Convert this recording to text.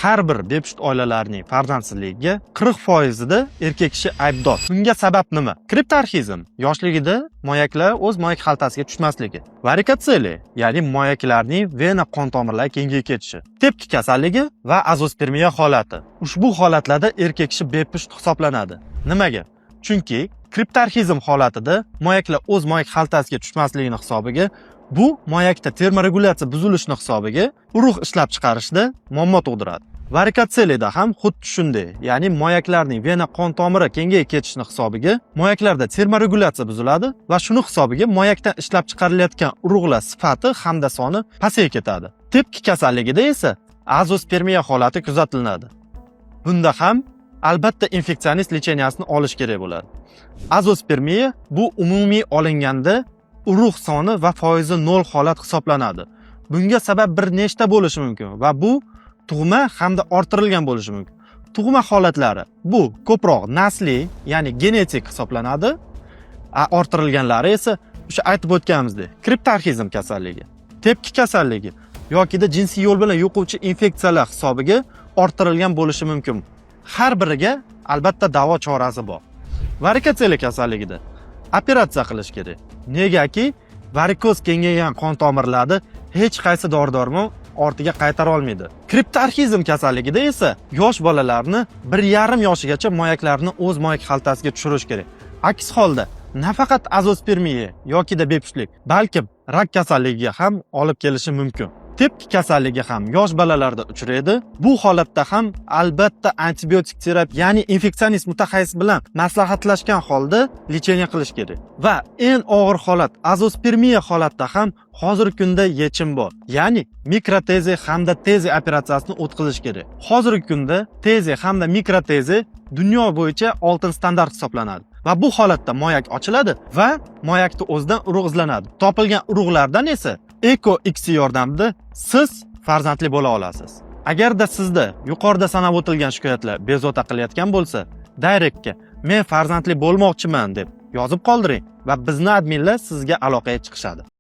Har bir bepusht oilalarning farzandsizligiga 40 foizida erkak kishi aybdor. Bunga sabab nima? Kriptorxizm, yoshligida moyaklar o'z moyak xaltasiga tushmasligi, varikotsele, ya'ni moyaklarning vena qon tomirlari kengayib ketishi, tepki kasalligi va azospermiya holati. Ushbu holatlarda erkak kishi bepusht hisoblanadi. Nimaga? Chunki kriptorxizm holatida moyaklar o'z moyak xaltasiga tushmasligini hisobiga, bu moyakda termoregulyatsiya buzilishini hisobiga urug' ishlab chiqarishda muammo tug'diradi. Varikotselida ham xuddi shunday, ya'ni moyaklarning vena qon tomiri kengayib ketishini hisobiga moyaklarda termoregulyatsiya buziladi va shuni hisobiga moyakdan ishlab chiqarilayotgan urug'lar sifati hamda soni pasayib ketadi. Tepki kasalligida esa azospermiya holati kuzatiladi. Bunda ham albatta infeksionist лечения sini olish kerak bo'ladi. Azospermiya bu umumiy olinganda urug' soni va foizi nol holat hisoblanadi. Bunga sabab bir nechta bo'lishi mumkin va bu tug'ma hamda orttirilgan bo'lishi mumkin. Tug'ma holatlari bu ko'proq nasliy, ya'ni genetik hisoblanadi. A orttirilganlari esa o'sha aytib o'tganimizdek, kriptorxizm kasalligi, tepki kasalligi yokida jinsiy yo'l bilan yuquvchi infeksiyalar hisobiga orttirilgan bo'lishi mumkin. Har biriga albatta davo chorasi bor. Varikotsele kasalligida operatsiya qilish kerak. Negaki varikoz kengaygan qon tomirlarni hech qaysi dori darmon ortiga qaytara olmaydi. Kriptorxizm kasalligida esa yosh bolalarni 1,5 yoshigacha moyaklarni o'z moyak xaltasiga tushirish kerak. Aks holda nafaqat azospermiya yokida bepushtlik, balkim rak kasalligiga ham olib kelishi mumkin. Tepki kasalligi ham yosh bolalarda uchraydi. Bu holatda ham albatta antibiotik terapiya, ya'ni infeksionist mutaxassis bilan maslahatlashgan holda лечение qilish kerak. Va eng og'ir holat, azospermiya holatda ham hozirgi kunda yechim bor. Ya'ni mikroteze hamda teze operatsiyasini o'tkazish kerak. Hozirgi kunda teze hamda mikroteze dunyo bo'yicha oltin standart hisoblanadi. Va bu holatda moyak ochiladi va moyakni o'zidan urug' izlanadi. Topilgan urug'lardan esa Eko ICSI yordamida siz farzandli bo'la olasiz. Agarda sizda yuqorida sanab o'tilgan shikoyatlar bezovta qilayotgan bo'lsa, direktga "Men farzandli bo'lmoqchiman" deb yozib qoldiring va bizni adminlar sizga aloqaga chiqishadi.